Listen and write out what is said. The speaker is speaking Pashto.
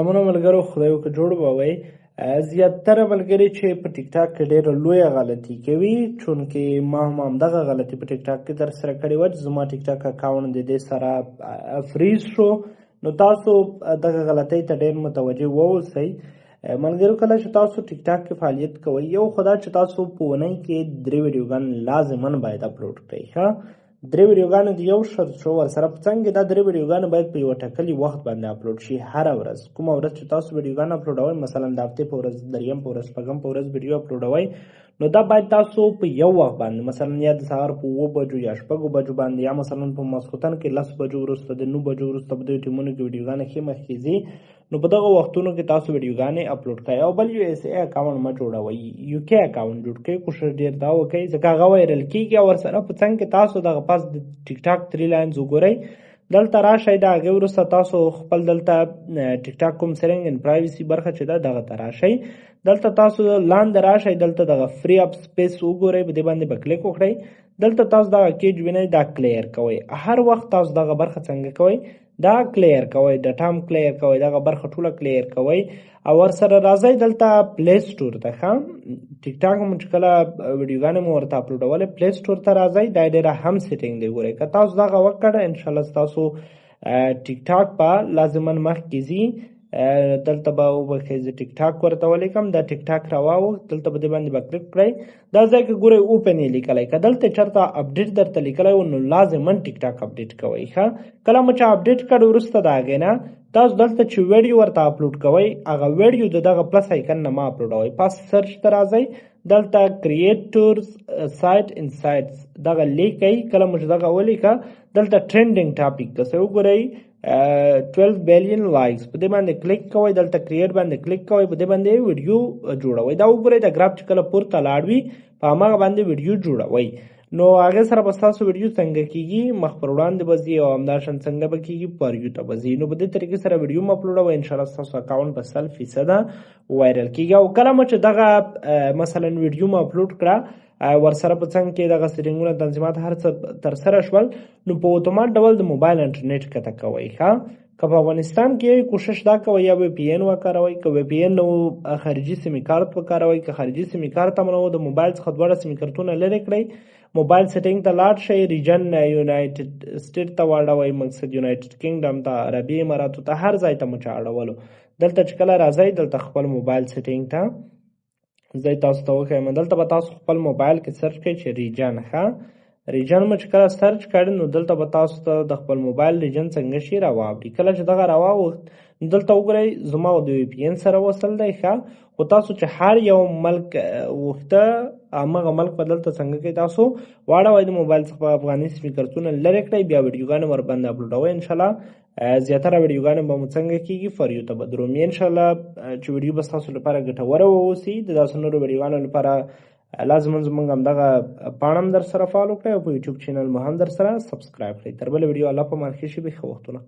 سلامونه ملګرو، خدای وکړه جوړ به وئ. زیاتره ملګري چې په ټیک ټاک کې ډېره لویه غلطي کوي، چونکې ما هم همدغه غلطي په ټیک ټاک کې ترسره کړې وه چې زما ټیک ټاک اکاونټ د دې سره فریز شو. نو تاسو دغه غلطۍ ته ډېر متوجه واوسئ ملګرو. کله چې تاسو ټیک ټاک کې فعالیت کوئ، یو خو دا چې تاسو په اونۍ کې درې ویډیوګانې لازما باید اپلوډ کړئ. ښه، درې ویډیوګانې د یو شرط شو، ورسره په څنګ کې دا درې ویډیوګانې باید په یوه ټاکلي وخت باندې اپلوډ شي. هره ورځ کومه ورځ چې تاسو ویډیوګانې اپلوډوئ، مثلا د هفتې په ورځ، دریم په ورځ، شپږم په ورځ ویډیو اپلوډوئ، نو دا باید تاسو په یو وخت باندې، مثلا یا د سهار په 7 بجو یا 6 بجو باندې، یا مثلا په ماسخوتن کې 10 بجو وروسته، د 9 بجو وروسته په دې ټیمونو کې ویډیوګانې ښې مخکې ځي، نو په دغه وختونو کې تاسو ویډیوګانې اپلوډ کړئ. او بل یو ایس ای اکاونټ مه جوړوئ، یو کې اکاونټ جوړ کړئ، کوشش ډېر دا وکړئ ځکه هغه وایرل کېږي. او ورسره په څنګ کې تاسو دغه پس د ټیک ټاک 3 لاینز وګورئ، دلته راشئ. د هغې وروسته تاسو خپل دلته ټیک ټاک کوم سیټینګ ان پرایویسي برخه چې ده دغه ته راشئ. دلته تاسو لاندې راشئ، دلته دغه فري اپ سپیس وګورئ، په دې باندې به کلیک وکړئ. دلته تاسو دغه کیج وینئ، دا کلیر کوئ. هر وخت تاسو دغه برخه څنګه کوئ، دا کلیر کوئ، ډاټا هم کلیر کوئ، دغه برخه ټوله کلیر کوئ. او ورسره راځئ دلته پلی سټور ته. ښه، ټیک ټاک مو چې کله ویډیوګانې مو ورته اپلوډولې، پلی سټور ته راځئ. دا ډېره هم سیټینګ دی، ګورئ که تاسو دغه وکړه انشاءالله ستاسو ټیک ټاک به لازما مخکې ځي. دلته به وبښئ زه ټیک ټاک ورته ولیکم، دا ټیک ټاک راواوښت، دلته به دې باندې به کلیک کړئ. دا ځای کې ګورئ اوپن یې لیکلی، که دلته چېرته اپډیټ درته لیکلی و نو لازما ټیک ټاک اپډیټ کوئ. ښه، کله مو چې اپډیټ کړ وروسته د هغې نه تاسو دلته چې ویډیو ورته اپلوډ کوئ، هغه ویډیو د دغه پلس آیکن نه مه اپلوډوئ. پس سرچ ته راځئ، دلته کریټورز سایټ انسایټس دغه لیکئ. کله مو چې دغه ولیکه، دلته ټرینډینګ ټاپک ته وګورئ، 12 بیلین لایکس، په دې باندې کلیک کوئ. دلته کریټ باندې کلیک کوئ، په دې باندې ویډیو جوړوئ. دا وګورئ دا ګراف چې کله پورته لاړ وي په هماغه باندې ویډیو جوړوئ، نو هغې سره به ستاسو ویډیو څنګه کېږي، مخ پر وړاندې به ځي، او همداشان څنګه به کېږي، پر یو ته به ځي. نو په دې طریقې سره ویډیو مو اپلوډوئ، انشاءالله ستاسو اکاونټ به 100% وایرل کېږي. او کله مو چې دغه مثلا ویډیو مو اپلوډ کړه، ورسره په څنګ کې دغه سیټینګونه تنظیمات هر څه ترسره شول، نو په اتومات ډول د موبایل انټرنیټ کته کوئ. ښه، که په افغانستان کې یې کوشش دا کوئ یا وی پي این وکاروئ، که وی پي این نه و خارجي سیمي کارت وکاروئ، که خارجي سیمي کارت هم نه و د موبایل څخه دواړه سیمي کارتونه لرې کړئ، موبایل سیټینګ ته لاړ شئ، ریجن یونایټډ سټیټ ته واړوئ، مقصد یونایټډ کینګډم ته، عربي اماراتو ته، هر ځای ته مو چې اړولو. دلته چې کله راځئ دلته خپل موبایل سیټینګ ته ځئ، تاسو ته وښیم. دلته به تاسو خپل موبایل کې سرچ کړئ چې ریجن. ښه، ریجن مو چې کله سرچ کړئ نو دلته به تاسو ته د خپل موبایل ریجن څنګه شي راواوړي. کله چې دغه راواوښت نو دلته وګورئ زما د وی پي این سره وصل دی. ښه، خو تاسو چې هر یو ملک غوښته هماغه ملک به دلته څنګه کوئ، تاسو واړوئ د موبایل څخه په افغاني سیمي کارتونه لرې کړئ، بیا ویډیوګانې ورباندې اپلوډوئ. انشاءالله زیاتره ویډیوګانې به مو څنګه کېږي فار یو ته به درومي. انشاءالله چې ویډیو به ستاسو لپاره ګټوره واوسي. د داسې نورو ویډیوګانو لپاره لازماً زموږ همدغه پاڼه هم در سره فالو کړئ او په یوټیوب چینل مو هم در سره سبسکرایب کړئ. تر بلې ویډیو الله په امان، ښه شېبې، ښه وختونه.